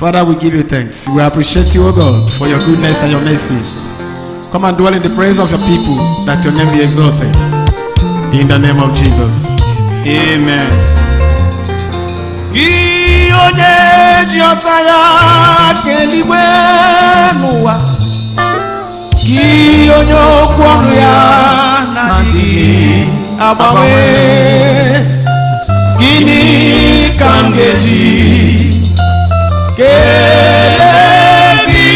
Father, we give you thanks. We appreciate you, O God, for your goodness and your mercy. Come and dwell in the praise of your people, that your name be exalted. In the name of Jesus. Amen. Gị onye ji ọta ya keligwe n'ụwa, gị onye okwu ọnụ ya na-adịghị agbanwe, gịnị ka m ga-eji kelee gị?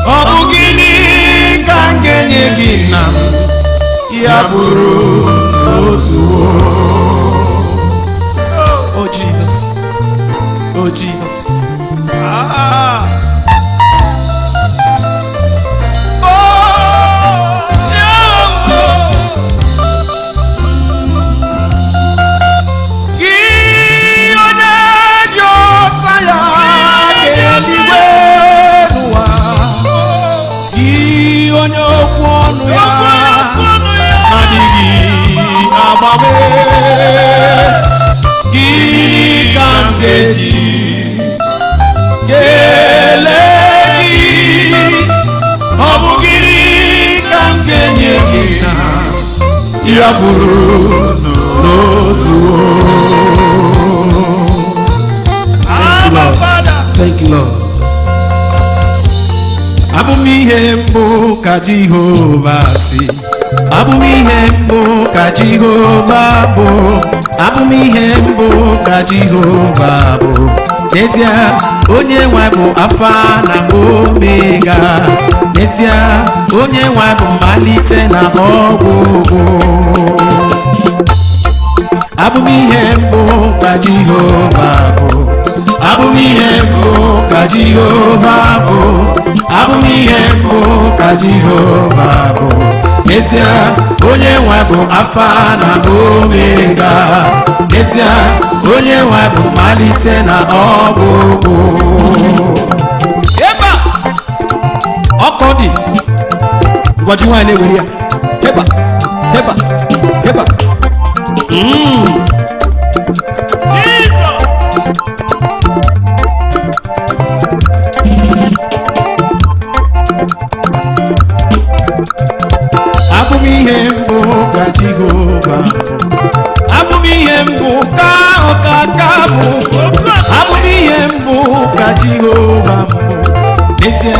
Ọ bụ gịnị ka m ga-enye gị na ya bụrụ otu? Oh Jesus, oh Jesus. Ah. Oh, yeah. Gị onye ji ọta ya keligwe n'ụwa, gị onye okwu ọnụ ya adịghị agbanwe, gịnị ka m ga-eji kelee gị? Ọ bụ gịnị ka m ga-enye gị na ya bụrụ n'ozuo? Abba Father. Thank you, Lord. Abụ m ihe mbụ ka Jehova si. Abụ m ihe mbụ ka Jehova bụ. Abụ m ihe mbụ ka Jehova bụ. N'ezie, onye nwe bụ Alfa na Omega. N'ezie, onye nwe bụ mmalite na ọgwụgwụ. Abụ m ihe mbụ ka Jehova bụ. Abụ m ihe mbụ ka Jehova bụ. Abụ m ihe mbụ ka Jehova bụ. N'ezie, onye nwe bụ Alfa na Omega. N'ezie, onye nwe bụ mmalite na ọgwụgwụ. Ebe a ọkọ dị ngwaji nwaanyị na-ewere ya heba heba heba. Jesus. Abụ m ihe mbụ ka Jehova bụ. Abụ m ihe mbụ ka ọkaka bụ. Otu a. Abụ m ihe mbụ ka Jehova mbụ. N'ezie,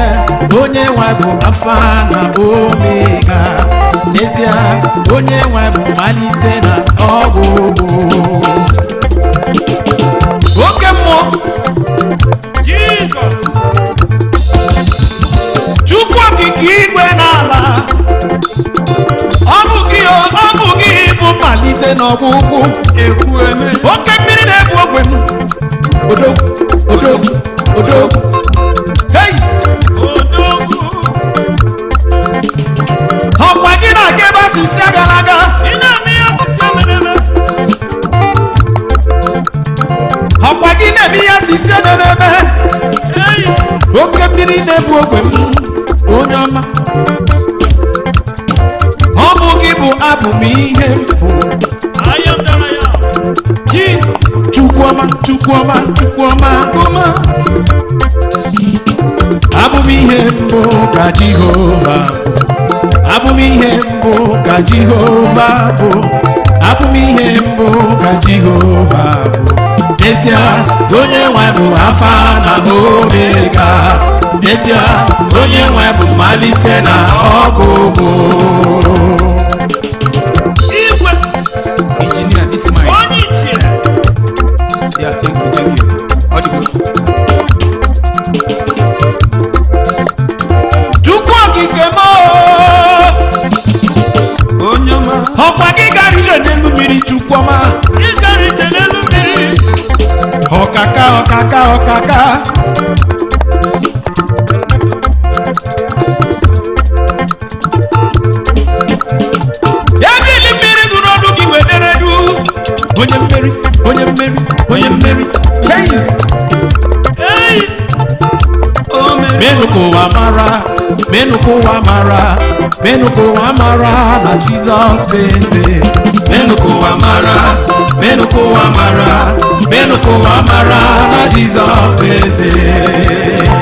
onye nwe bụ Alfa na Omega. N'ezie, onye nwe bụ mmalite na ọgwụgwụ. Oke mmụọ. Jesus. Chukwu okike igwe n'ala, ọ bụ gị o, ọ bụ gị bụ mmalite na ọgwụgwụ. Ekwu eme. Oke mmiri na-ebu ogwe m, odogwu, odogwu, odogwu, hei! Odogwu. Ọkwa gị na-aga ebe asịsị agara aga. Ị na-eme ihe asịsị emereme. Ọkwa gị na-eme ihe asịsị emememe. Hey. Oke mmiri na-ebu ogwe m, onye ọma, ọ bụ gị bụ abụ m ihe mbụ. I am that I am. Jesus. Chukwuọma, Chukwuọma, Chukwuọma. Kuma. Abụ m ihe mbụ ka Jehova bụ. Abụ m ihe mbụ ka Jehova bụ. Abụ m ihe mbụ ka Jehova bụ. N'ezie, onye nwe bụ Alfa na Omega. N'ezie, onye nwe bụ mmalite na ọgwụgwụ. Igwe. Engineer, this mic. Onye ichie. Yeah, thank you, thank you. Audible. Chukwu okike m o, Onye ọma. Ọkwa gị gara ije n'elu mmiri, Chukwuọma. Ị gara ije n'elu mmiri. Ọkaka, ọkaka, ọkaka. Ebili mmiri gụrụ ọnụ gị wee dere du. Onye mmeri, onye mmeri, onye mmeri, hey! Hey. O mere. Menụ ka ụwa mara, menụ ka ụwa mara, menụ ka ụwa mara na Jizọs bụ eze. Menụ ka ụwa mara, menụ ka ụwa mara, menụ ka ụwa mara na Jizọs bụ eze.